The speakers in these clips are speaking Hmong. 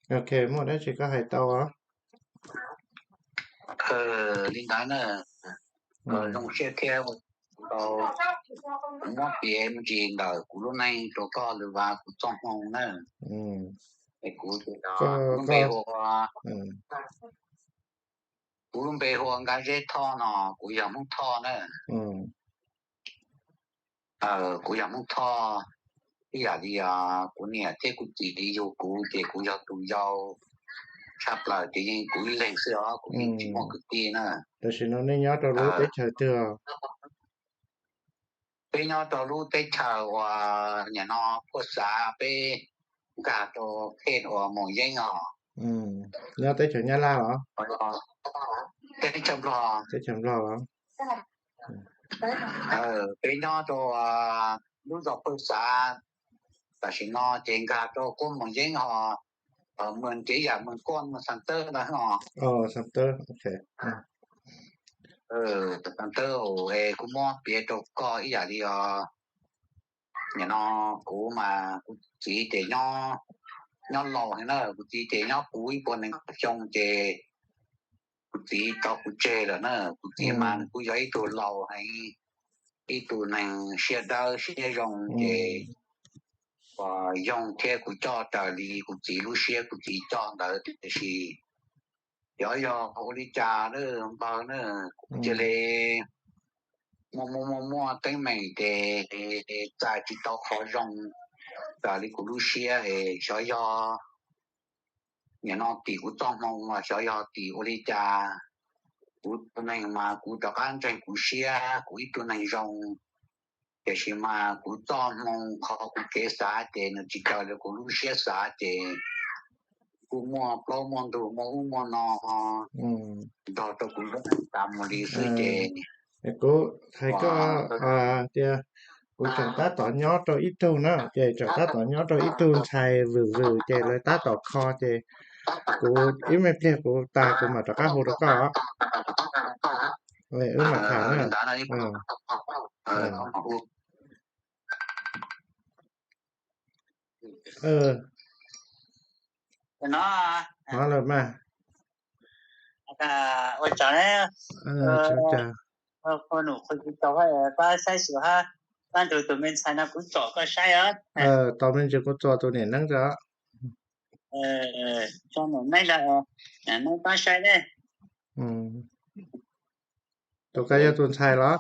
Ok, muaj dab tsi koj hais tau os. Li ntawd na, zoo siab thiab, tau muab piav me ntsis ntawm kuv lub neej rau koj lwm vas kuv txoj hmoo na. Es kuv, kuv lub npe hu ua Nkaj Zeb Thoj no, kuv yog Hmoob Thoj na. Kuv yog Hmoob Thoj, ib yam li kuv niam thiab kuv txiv yug kuv ces kuv yog tus yau tshaj plaws ces yeej kuv ib leeg xwb os, kuv yeej tsis muaj kwv tij na. Tam sim no nej nyob rau lub teb chaws twg? Peb nyob rau lub teb chaws uas nim no Phuaj Xav, peb nkag rau phem uas Moos Yeeb os. Nyob teb chaws Nyab Laj los? Teb chaws Nplog. Teb chaws Nplog los? Peb nyob rau lub zos Phuaj Xav, tam sim no ces nkag rau qub Moos Yeeb os, mws ntev yam mws kuaj mws Xas Tawb ntawd os. Xas Tawb, ok. Xas Tawb, es kuv muab piav rau koj ib yam li os. Nim no kuv mas kuv txiv ces nyob, nyob laus heev na, kuv txiv ces nyob kuv ib puas nees nkaum xyoo ces kuv txiv tso kuv tseg lawm na. Kuv txiv mas nws kuj yog ib tug laus heev, ib tug neeg siab dawb siab zoo ces uas yoog thiab kuv coj raws li kuv txiv lub siab kuv txiv coj ntawd tiam sis xyov yog ua li cas na npawg na, kuv cia li muaj muaj muaj muaj teeb meem ces txais tsis tau qhov zoo raws li kuv lub siab es xyov yog nim no tim kuv txoj hmoo los xyov yog tim ua li cas. Kuv tus neeg mas kuv rov qab ntseeg kuv siab, kuv ib tug neeg zoo, tiam sis mas kuv txoj hmoo qhov kuv kev xav ces nws tsis raws li kuv lub siab xav ces kuj muaj plaub muaj ntug muaj ub muaj no nrog rau kuv lub neej tas mus li xwb ces. Kuv hais koj tias kuv tseem tab tom nyob rau ib tug na, ces tseem tab tom nyob rau ib tug ntxhais vwm vwm ces lawv tab tom kho ces kuv ib me pliag kuv tas kuv mam rov qab hu rau koj. Wb mam tham na. Hnov lawm mas. Ua tsaug, pab saib xyuas hab, pab nrug tus me ntxhais no kuv tsom koj saib os. Tos me ntsis kuv txuas tus niam neeb tso. Tso niam neeb, niam neeb pab saib ne. Tus ko yog tus ntxhais los?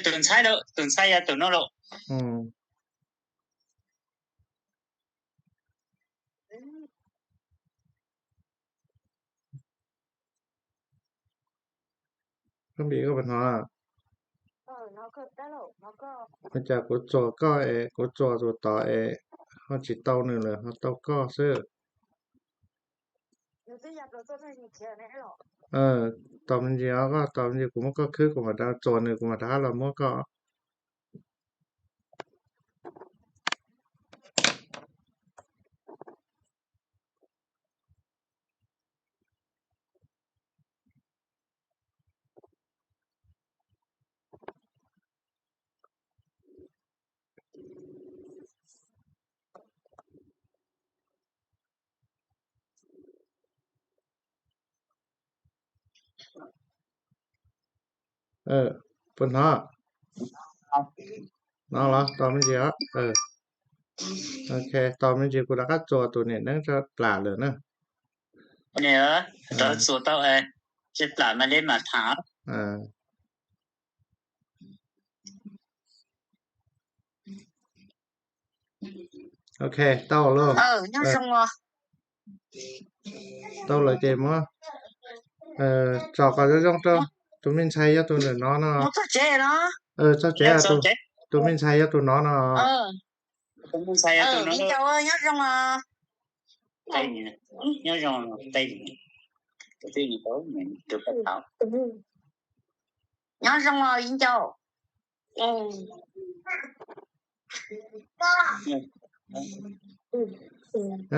Tus ntxhais, tus ntxhais yog tus no lauj. Koj npis koj puas hnov? Ua cas kuv txuas koj es kuv txuas tus tod es ho tsis tau nws lawm ho tau koj xwb. Tos me ntsis os, koj tos me ntsis kuv muab koj khwb kuv mam rov txuas nws kuv mam rov qab los muab koj. Puas hnov? No los tos me ntsis os. Ok, tos me ntsis kuv rov qab txuas tus niam neeb tso plam lawm na. Txuas tau, tsis plam mas li mam tham. Ok, tau lauj. Tau lawm ces muab tso kom zoo zoo rau. Tus me ntxhais yog tus ntawm no no. Txog tsev, tus me ntxhais yog tus no no. Nyob zoo os, nyob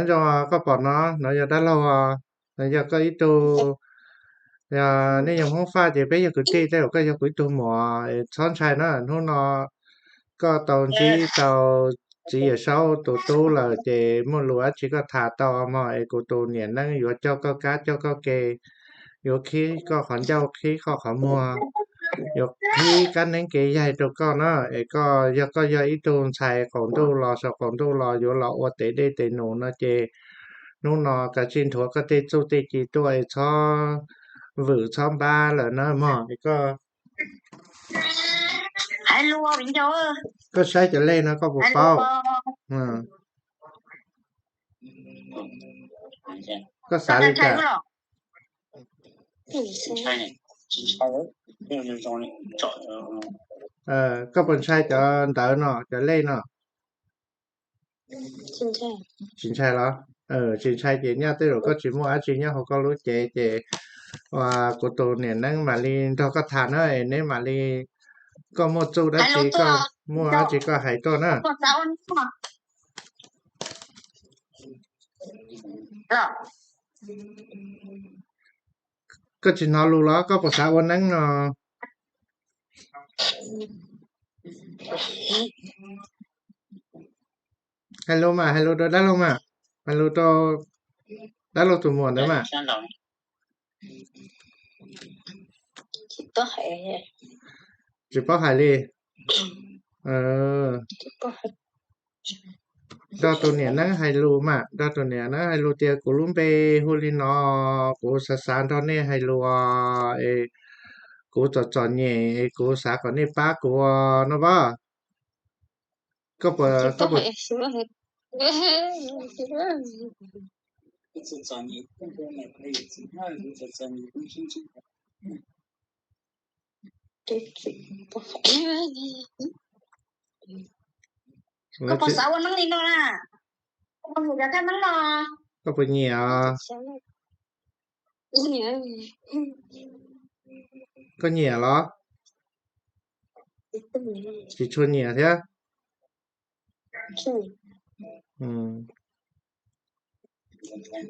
zoo os, koj pom no, no yog dab laug os, no yog koj ib tug, yog nej yog Hmoob Faj ces peb yog kwv tij, tej zaum koj yog kuv ib tug muam, txhob ntshai na, hnub no koj tau ntsib tau txiv Yawm Saub tus tub lawm ces muaj lus dab tsi koj tham tau mog, es kuv tus niam neeb yuav coj koj kab coj koj ke, yuav khib koj qhov ncauj khib koj qhov muag, yuav khib kab neeb kev yaig rau koj na. Es koj yog, koj yog ib tug ntxhais qaum ntuj los saum qaum ntuj los yuav los ua tes dej tes num no ces hnub no kav tsij nthuav koj tej txuj tej ci tuaj es txhob vwm txhob npab lawm na mog. Es koj, koj saib cov lej no koj puas paub? Koj xav li cas? Koj puas ntshai cov ntawv no, cov lej no? Tsis ntshai los? Tsis ntshai ces nyaj tej zaum koj tsis muaj dab tsi nyob hauv koj lub cev ces kuv tus niam neeb mam li nrog koj tham na, es neb mam li, koj muaj txuj dab tsi, koj muaj dab tsi koj hais tuaj na. Koj tsis hnov lus los koj puas xav ua neeb no? Hais lus mas, hais lus rau dab laug mas, hais lus rau dab laug tus muam ntawd mas. Tsis paub hais li. Nrog tus niam neeb hais lus mas, nrog tus niam neeb hais lus tias kuv lub npe hu li no, kuv xav xav nrog nej hais lus es kuv txom txom nyem es kuv xav kom nej pab kuv no as. Koj puas, koj puas, koj puas xav ua neeb li no na? Koj puas nyiam cov thaj neeb no? Koj puas nyiam? Koj nyiam los? Tsis tshua nyiam thiab.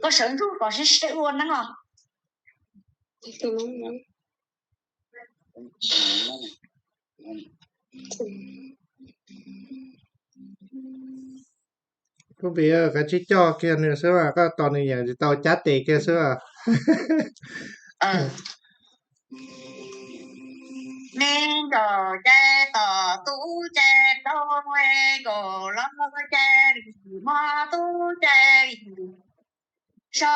Koj sawv ntsug kom sib sib ua neeb os. Koj pim, kav tsij coj kiag nws xwb, koj tos nws yeem tsis tau cab tes kiag xwb. Me ncaum cai tom tub cai rau, nkaus los cai li mog tub cai li so,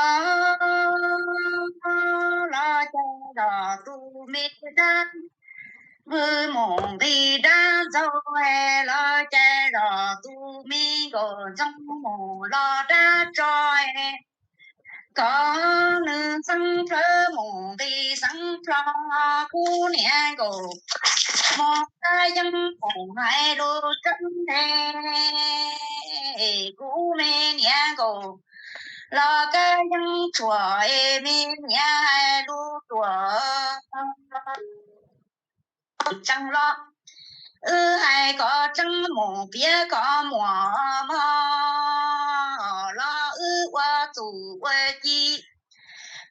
los cai los tus me dab vwm mus nqis dab ntxaug, los cai los tus me nkaus ntxoov mus los dab tso, kom nws xeeb plawv mus nqis xeeb plho, kuv niam nkaus mus kab yeeb mus hais lus tseeb ne, kuv me niam nkaus los kab yeeb tshuam es me niam hais lus ruam tseeb los, wb hais kom tseeb mus piav kom muam mog, los wb ua txuj ua ci,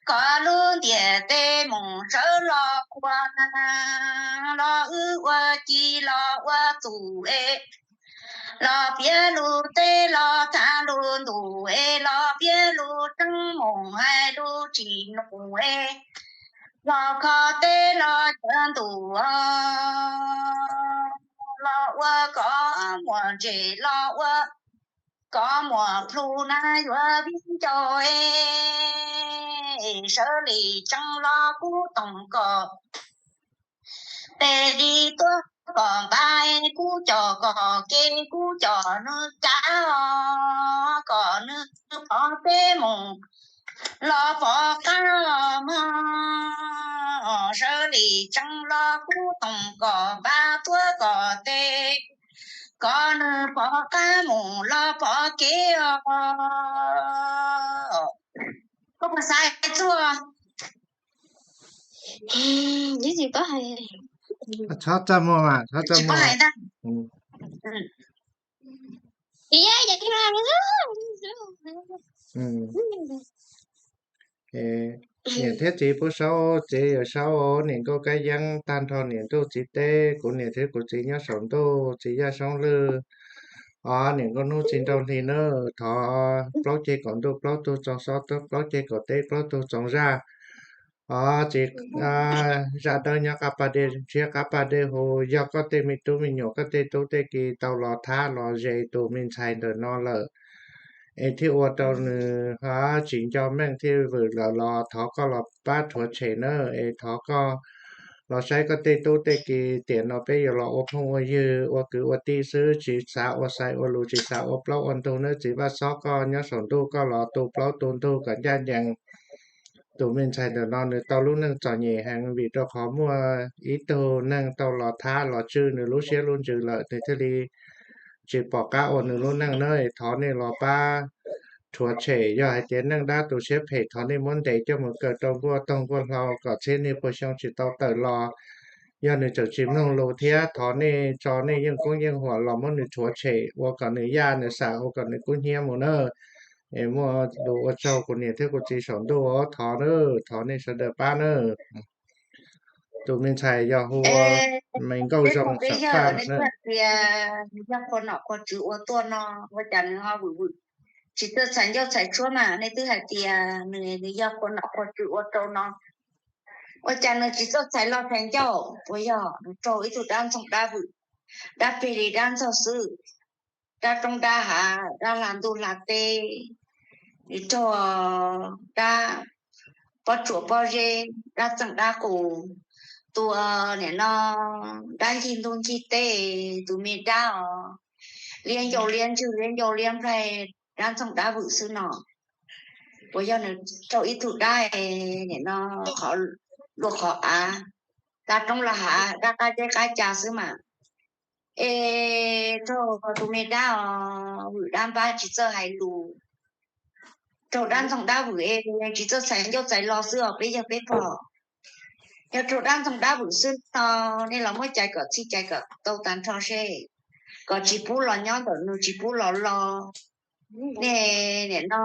kom lub ntiaj teb mus sawv los ua, los wb ua ci los ua txuj es, los piav lus teb los tham lus ntuj es, los piav lus tseeb mus hais lus tsim nus es, los kho teb los cawv ntuj, los ua kom muaj ntses los ua kom muaj plhu na yuav vij ncaus es, sawv li tseeb los kuv toom kom peb li tuaj kom npab, kuv coj kom kev, kuv coj nws kav, kom nws pom kev mus los pom qab mog, sawv li tseeb los kuv toom kom npab tuaj kom teb, kom nws pom qab mus los pom kev os. Koj puas xav txuj? Txhob txaj muag mas, txhob txaj muag. Niam thiab txiv Pub Saub, txiv Yawm Saub, niam nkauj Kab Yeeb, tag nrho niam ntuj txiv teb, kuv niam thiab kuv txiv nyob saum ntuj, txiv Yaj Soob Lwj, Os niam nkauj hnub txiv nraug hli na, thov plaub ceg kaum ntuj plaub tug txoos xob, plaub ceg kaum teb plaub tug txoos zaj. Os txiv, zaj dawb nyob qab pas dej ntshiab qab pas dej hu, yog koj tej me tub me nyuam koj tej tub tej ki tau los thab los ze tus me ntxhais ntawm no lawm es thiaj ua rau nws tsis nco meej thiaj vwm lawm los thov koj los pab rhuav tshem na, es thov koj los saib koj tej tub tej ki. Tiam no peb yuav los ua phooj ua ywg ua kwv ua tij xwb, tsis xav ua xaiv ua lus, tsis xav ua plaub ua ntug nawb. Txiv Vaj Xob koj nyob saum ntuj koj los tu plaub tu ntug kom ncaj ncees. Tus me ntxhais ntawm no nws tau lub neej txom nyem heev vim rau qhov muaj ib tug neeg tau los thab los tswj nws lub siab lub ntsws lawm, nws thiaj li tsis pom qab ua nws lub neej na. Thov nej los pab rhuav tshem, yog hais tias neej dab tus siab phem thov nej muab ntes coj mus kaw rau nkuaj toog nkuaj hlau kom txhiab niag puas xyoo tsis tau tawm los. Yog nws tseem tsis mloog lus thiab thov nej tso nej yeej koob yeej huam los muab nws rhuav tshem ua kom nws yaj nws xam ua kom nws kub hnyiab mus na. Es muaj lus ua tsaug kuv niam thiab kuv txiv saum ntuj, thov na, thov nej sawv daws pab na. Tus me ntxhais yog hu ua Me Nkauj Zoo Xam Faj na. Tias nws yog qhua nom qhua tswv ua tuaj no, ua cas nws ho vwm vwm, tsis txawj txhais ncauj txhais tshuab mas nej twb hais tias nws, nws yog qhua nom qhua tswv ua rau no, ua cas nws tsis txawj txhais loj txhais ncauj? Puas yog nws raug ib tug dab ntxoog dab vwm, dab plig li dab ntxaug xwb, dab roob dab hav, dab hla ntuj hla teb, nws raug dab pob tsuas pob zeb, dab txeej dab qus, tua niam no dab ncig ntuj ncig teb, tus me dab os, liab ncauj liab ntswg liab ncauj liab nplaig, dab ntxoog dab vwm xwb no. Puas yog nws raug ib tug dab niam no qhov luaj qhov av, dab roob dab hav, dab qab teb qab ca xwb mas. Es raug tus me dab os, vwm dab npab tsis txawj hais lus, raug dab ntxoog dab vwm es tsis txawj txhais ncauj txhais lo xwb os peb yawg peb pog. Yog raug dab ntxoog dab vwm xwb no, nej los muab cais kom txhij cais kom tau tag nrho seb, kom tsis pub los nyob ntawm nws, tsis pub los los. Nej niam no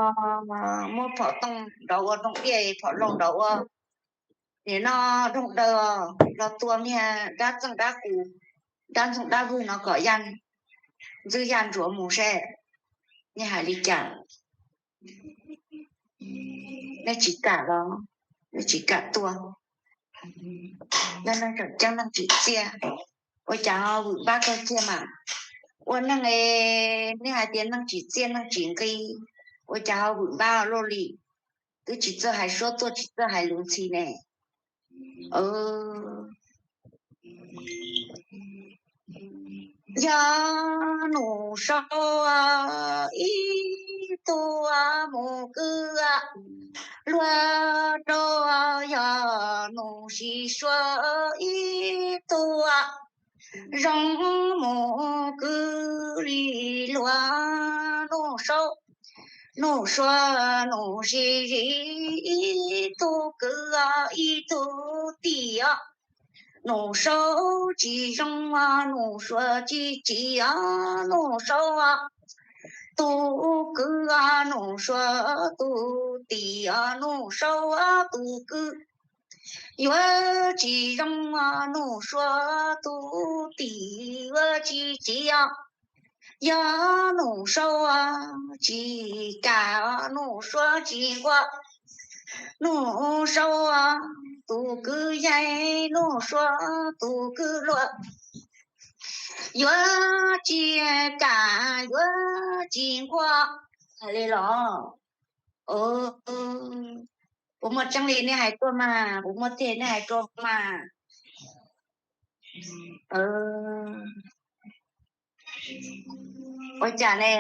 muab phom tooj nrov ua rooj diaj, phom laug nrov ua niam no rooj daw, los tua niag dab txeej dab qus, dab ntxoog dab vwm no kom yaj ntxwb yaj ntsuav mus seb nej hais li cas. Nej tsis kam los, nej tsis kam tua, yog neeg tseem ceeb neeg tsim txiaj, ua cas ho vwm npab kawg kiag mas. Ua neeg es nej hais tias neeg tsim txiaj neeg tsim nqi, ua cas ho vwm npab luaj li, twb tsis txawj hais suab tuaj tsis txawj hais lus ntxhi ne. Yog Nuj Saub ib tug mus kwv luag rau, yog Nuj Sis Suav ib tug zoo mus kwv li luag. Nuj Saub, Nuj Suav, Nuj Sis Sis ib tug kwv ib tug tij os. Nuj Saub tsis zoo, Nuj Suav tsis tsim os, Nuj Saub tus kwv, Nuj Suav tus tij os, Nuj Saub tus kwv yuav tsis zoo, Nuj Suav tus tij yuav tsis tsim os. Yog Nuj Saub tsis kam, Nuj Suav tsis nquag, Nuj Saub tus kwv yeej, Nuj Suav tus kwv luag yuav tsis kam, yuav tsis nquag. Hais li los, puas muaj tseeb li nej hais tuaj mas, puas muaj tiag nej hais tuaj mas. Ua cas ne,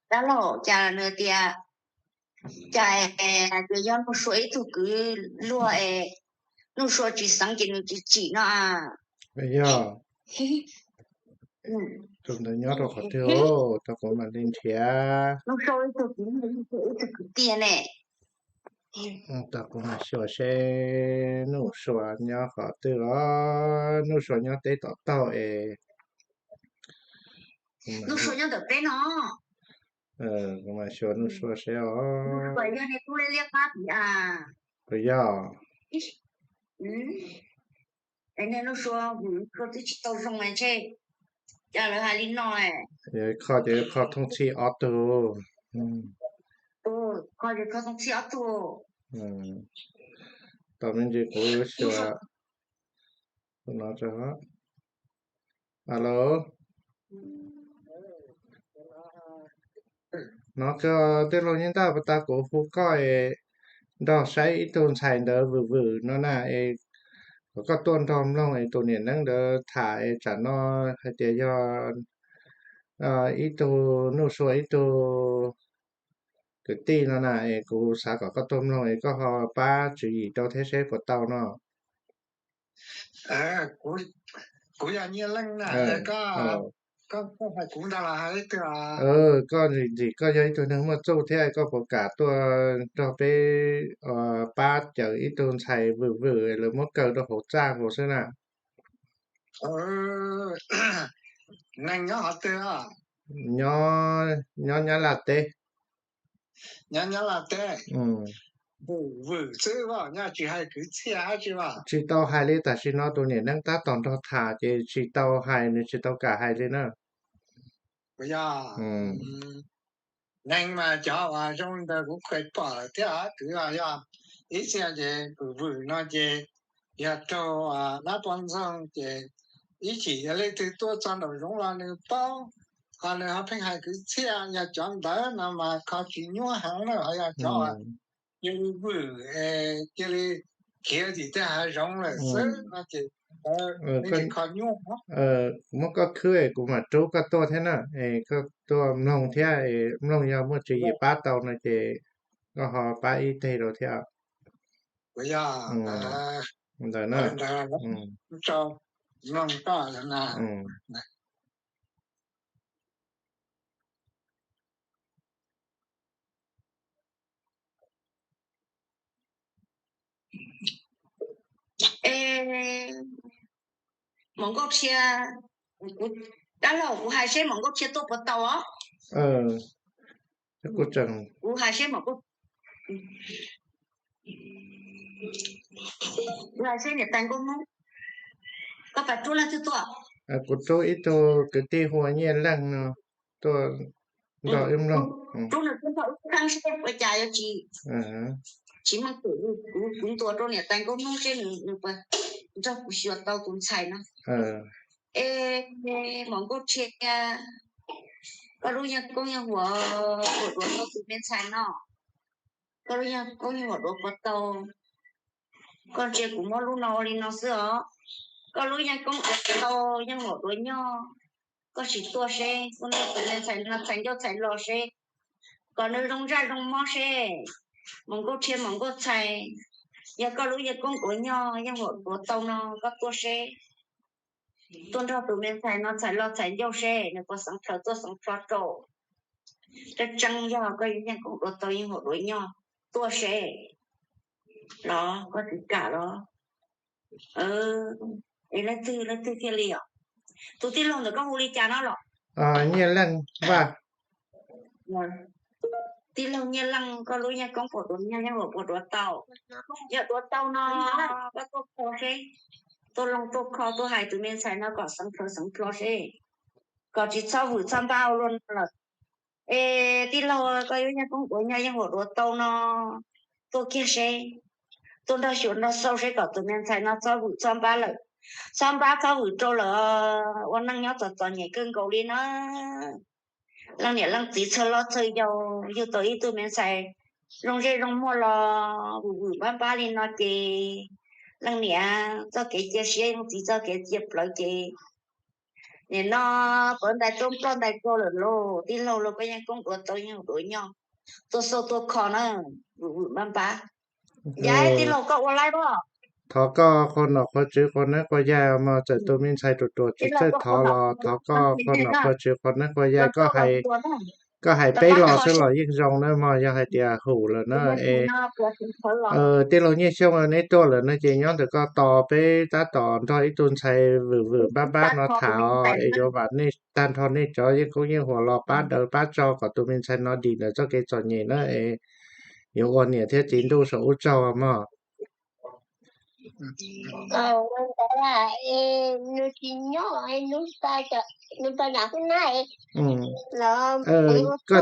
dab laug, cas nws tias, cas tias yog Nuj Sua ib tug kwv luag es Nuj Sua tsis xeev ces nws tsis tsim no a. Yog, tus ntawd nyob rau qhov twg, tau kuv mam li nrhiav. Nuj Sua ib tug kwv, ib tug kwv tij ne. Tau kuv mam xyuas seb Nuj Sua nyob qhov twg os, Nuj Sua nyob teb tom taug es. Nuj Sua nyob ntawm peb no. Kuv mam xyuas Nuj Sua seb os. Yog nej tub liab liab qab pim a. Puas yog? Es nej Nuj Sua, Nuj Sua twb tsis tau zoo ntshe. Cas lawv hais li no? Kho ces kho thooj txhij ob tug. Kho ces kho thooj txhij ob tug. Tau me ntsis kuv xyuas no. Alo, hnov kawg, tij laug Nyiaj Ntaj, puas tas kuv hu koj es nrog saib ib tug ntxhais ntawd vwm vwm no na es kom koj tuaj nrog mloog es tus niam neeb ntawd tham es tsam no hais tias yog ib tug nuj sua ib tug kwv tij no na es kuv xav kom koj tuaj mloog es koj ho pab tswv yim rau thiab seb puas tau no. Kuv yog Nyiaj Leej na, koj, koj hais kuv ntag los hais leej twg? Koj ntxim ntxim koj yog ib tug neeg muaj txuj thiab koj puas kam tuaj nrog peb pab cawm ib tug ntxhais vwm vwm lawv muab kaw rau hauv txaj nkaus xwb na? Neeg nyob qhov twg? Nyob Nyab Laj teb. Nyob Nyab Laj teb. Vwm vwm xwb, nyob tsis hais kwv txhiaj dab tsi mas. Tsis tau hais li, tam sim no tus niam neeb tab tom nrog tham ces tsis tau hais, nws tsis tau kam hais li na. Kuv yog neeg mas cov uas zoo li ntawd kuv kheev pom lawm thiab, kwv yog ib txhia ces vwm vwm no ces yog raug dab poj ntxoog ces ib chim yog leej twg tuaj txog nraum zoov los nws paub, ho nws ho pheej hais kwv txhiaj, yog cov ntawd no mas kho tsis nyuaj heev na, ho yog cov cia li vwm, cia li khiav tim tej hav zoov lawm xwb no ces ntawd kho nyuaj. Muab koj khwb es kuv mam rub koj tuaj thiab na, es koj tuaj mloog thiab, mloog yog muaj tswv yim pab tau no ces koj ho pab ib teg rau thiab. Kuv yog ntawd na. Maum Nkauj Rhia, dab laug, kuv hais seb Maum Nkauj Rhia tuaj puas tau os? Kuv hais seb Maum Nkauj, kuv hais seb niam tais Nkauj Hmoob, koj pab rub leej twg tuaj? Kuv rub ib tug kwv tij hu ua Nyiaj Leej no tuaj nrog wb mloog. Rub nws tuaj nrog wb mloog seb ua cas yuav tsis, tsis meej pem li. Kuv ntuas rau niam tais Nkauj Hmoob seb nws puas nrog kuv xyuas tau tus ntxhais no. Es Maum Nkauj Rhia, koj lub yeej koob yeej huam puas duav tau tus me ntxhais no? Koj lub yeej koob yeej huam duav puas tau? Koj ntsia kuv muab lub no ua li no xwb os. Koj lub yeej koob duav tau, yeej huam duav nyob. Koj sim tuaj seb, tuaj nrog tus me ntxhais no txhais ncauj txhais lo seb, kom nws zoo ntsaj zoo mob seb. Maum Nkauj Rhia, Maum Nkauj Txhais, yog koj lub yeej koob duav nyob, yeej huam duav tau no, koj tuaj seb. Tuaj nrog tus me ntxhais no txhais lo txhais ncauj seb nws puas xeev plhaws tuaj xeev plho rau. Tseeb tseeb yog koj yeej koob duav tau, yeej huam duav nyob, tuaj seb. Los koj tsis kam los? Es leej twg leej twg thiaj li os? Tus tij laug ntawd koj hu li cas no los? Nyiaj Leej Vaj. Tij laug Nyiaj Leej, koj lub yeej koob puas duav nyob, yeej huam puas duav tau? Yog duav tau no, koj tuaj kho seb, tuaj loo tuaj kho tuaj hais tus me ntxhais no kom xeev plhaws xeev plho seb, kom tsis txhob vwm txhob npab ua luaj no lawm. Es tij laug, koj lub yeej koob duav nyob, yeej huam duav tau no, tuaj kiag seb, tuaj nrog xyuas nrog xauj seb kom tus me ntxhais no txhob vwm txhob npab lawm, txhob npab txhob vwm rau lawm. Ua neej nyob txom txom nyem kawg nkaus li na. Leej niam leej txiv txhawj loj txhawj yau yug tau ib tug me ntxhais zoo zej zoo muag los vwm vwm npab npab li no ces leej niam txoj kev cia siab, leej txiv txoj kev cia plawv ces nim no pawv ntais rau ploj ntais rau lawm lauj. Tij laug los koj yeej koob duav tau, yeej huam duav nyob, tuaj xauj tuaj kho na, vwm vwm npab npab. Yog tij laug koj ua laib os. Thov koj qhuas nom qhuas tswv qhuas neeb qhuas yaig mog, txawm tus me ntxhais ruam ruam tsis txawj thov los thov koj qhuas nom qhuas tswv qhuas neeb qhuas yaig, koj hais peb los xwb los yeej zoo na mog, yog hais tias hum lawm na es. Tij laug Nyiaj Xyooj, neb tuaj lawm no ces nyob ntawm koj tos, peb tab tom nrog ib tug ntxhais vwm vwm npab npab no tham os, es yuav vam nej tag nrho nej cov yeej koob yeej huam los pab daws pab tso kom tus me ntxhais no dim ntawm txoj kev txom nyem na es yuav ua niam thiab txiv ntuj saum ub tsaug mog. Ntawd es nws tsis nyob, nws nws pa nam hub na, los koj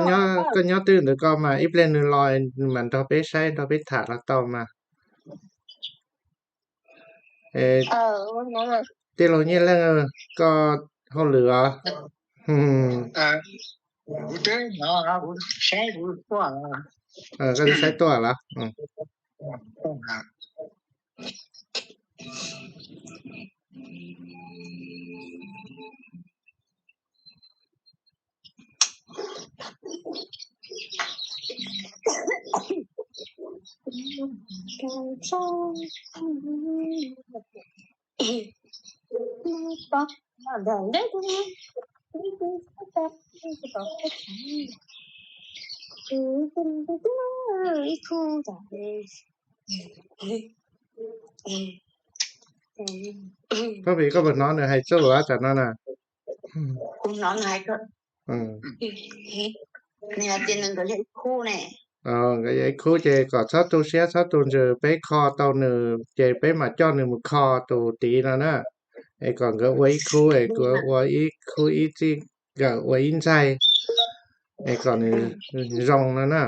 nyob twj ntawd koj mas ib pliag nws los nws mam nrog peb saib nrog peb tham los tau mas. Tij laug Nyiaj Leej, koj hauj lwm os? Koj twb saib tuaj los? Koj vim koj puas hnov nws hais txuj lawm tam no na? Nkawd yog ib khub ces kom txhob tu siab txhob tu ntsws, peb kho tau nws ces peb mam coj nws mus kho tus tid no na. Es kom nkawd ua ib khub es kuv ua ib khub ib txij nkawm ua ib ntxaig es kom nws zoo no na.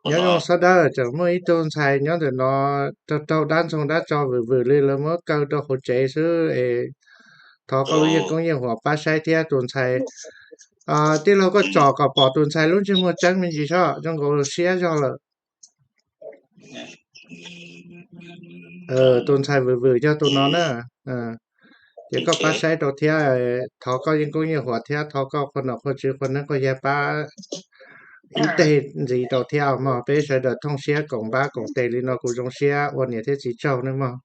Nyob zoo sawv daws, tseem muaj ib tug ntxhais nyob ntawm no raug raug dab ntxoog dab tso vwm vwm li lawv muab kaw rau hauv tsev xwb es thov koj lub yeej koob yeej huam pab saib thiab tus ntxhais. Tij laug koj tsom kom pom tus ntxhais lub ntsej muag tseeb me ntsis soj zoo nkaus siab zog lawm. Tus ntxhais vwm vwm yog tus no na. Ces koj pab saib rau thiab, thov koj yeej koob yeej huam thiab thov koj qhua nom qhua tswv qhua neeb qhua yaig pab ib teg ntxiv rau thiab mog. Peb sawv daws thooj siab koom npab koom tes li no kuv zoo siab ua niam thiab txiv tsaug nawb mog.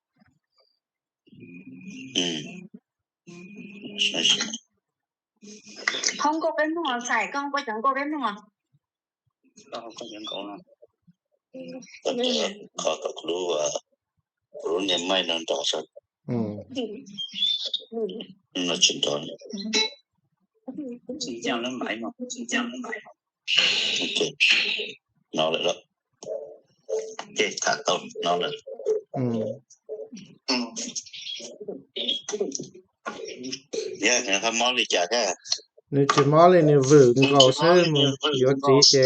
Hoob nkauj peb mloog, ntxhais koj hoob nkauj cov nkauj peb mloog. Qhov kom kuv lub, kuv lub niag maij no nrov sav, no tsis nrov. No lawm los? Ces tham tau no lawm. Yog nws ho mob li cas thiab? Nws tsis mob li, nws vwm nkaus xwb, mus yuav txiv ces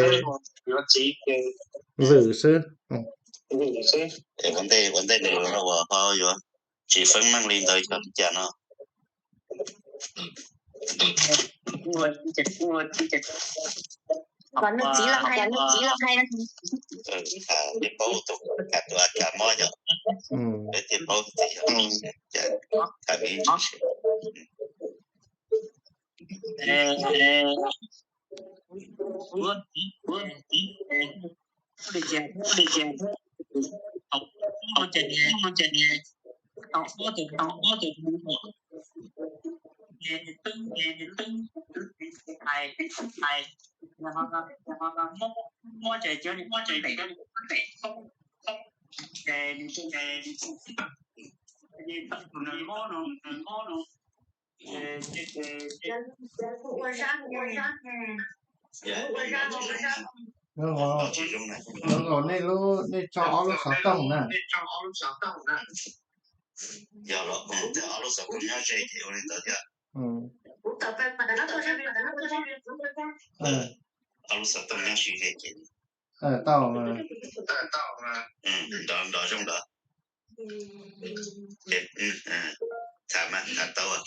vwm xwb. Ua ntej, ua ntej nws ho yuav tsis feeb meej li ntawd xyov li cas no. Kom nws txiv los hais, nws txiv los hais. Tham, nej paub tus, tham tus a kav mob yom? Peb thiaj paub tias yog cas, tham me ntsis. Zoo nkaus nej lub, nej tso ob lub xov tooj na. Yog los ob lub xov tooj nyob ze ces ua li ntawd thiab. Ob lub xov tooj nyob ze ces tau, nrov nrov zoo nrov. Tham mas tham tau. Ua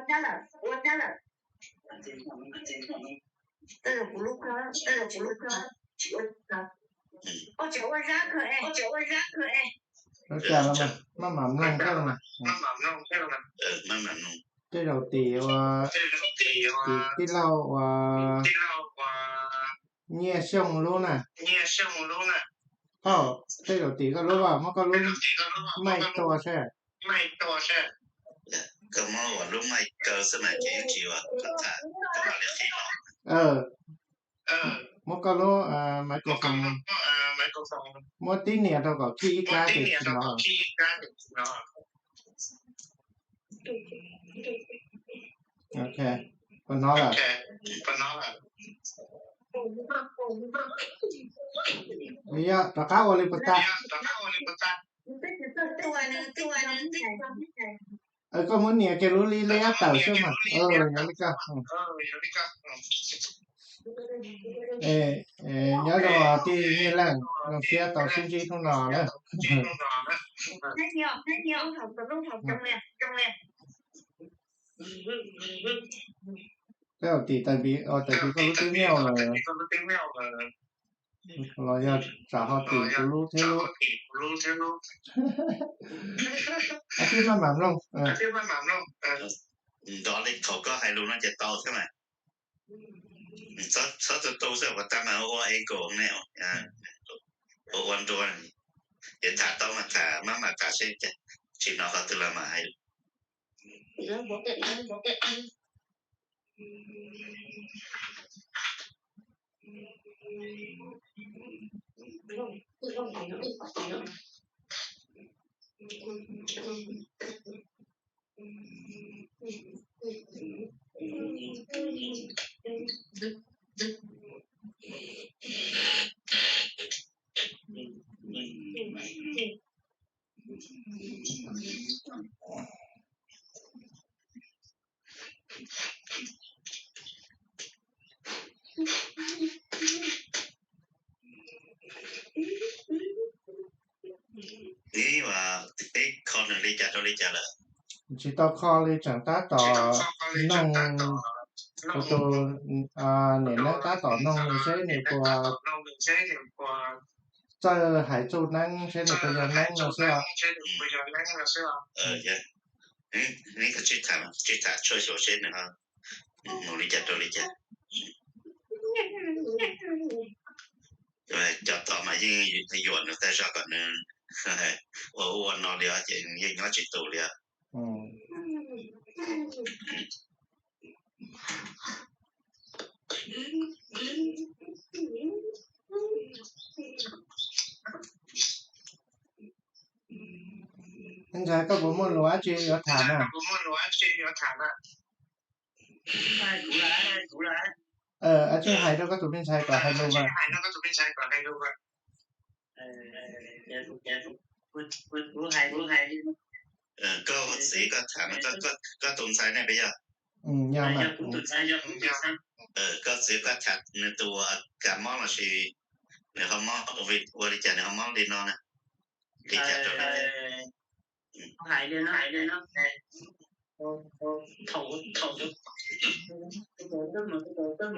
cas los mas maj mam mloog thiab los mas. Tej zaum tim ua, tim tij laug ua Nyiaj Xyooj lub na. Tej zaum tim koj lub, muab koj lub maij tua seb. Koj muab ua lub maij kaw xwb mas ces yeej tsis ua, koj mam li qhib los. Muab koj lub microphone, muab tib nias rau kom khij ib kab ces tsis hnov. Ok, puas hnov lawm? Yog rov qab ua li puas tag? Koj muab nias kiag lub liab tawm xwb mas. Yog li ko. Nyob zoo tij Nyiaj Leej, zoo siab tau sib ntsib hnub no na. Koj tim tais npiv, tais npiv koj lub twb miaj lawm los yog tsam ho tim kuv lub thiab lub? Ab, tij maj mam mloog. Nrov li thaum koj hais lus no ces tau thiab mas. Txhob tu tu xwb, puas tag mas ua echo ne, ua ua nrua. Ces tham tau mas tham, maj mam tham seb cas, tsis hnov qhov twg los mas hais. Ib, ib kho nws li cas rau li cas lawm? Tsis tau kho li, tseem tab tom noog kuv tus niam neeb, tab tom noog nws seb nws puas txawj hais txuj neeb, seb nws puas yog neeb no xwb os. Neb tsis tham, tsis tham tshuaj xyuas seb nws mus li cas rau li cas. Cov tod mas yeej yuam nws tej zog kom nws ua ub ua no li os, ces yeej nyob tsis tus li os. Ntxhais, koj puas muaj lus dab tsi yuav tham na? Tsis hais rau koj tus me ntxhais kom hais lus mas. Koj ua txiv koj tham, koj tus ntxhais ne puas yog? Koj txiv koj tham nws tus uas kam mob los sis nws ho mob ua li cas nws ho mob li no na? Li cas rau hais li no, hais li no. Thaum, thaum, thaum,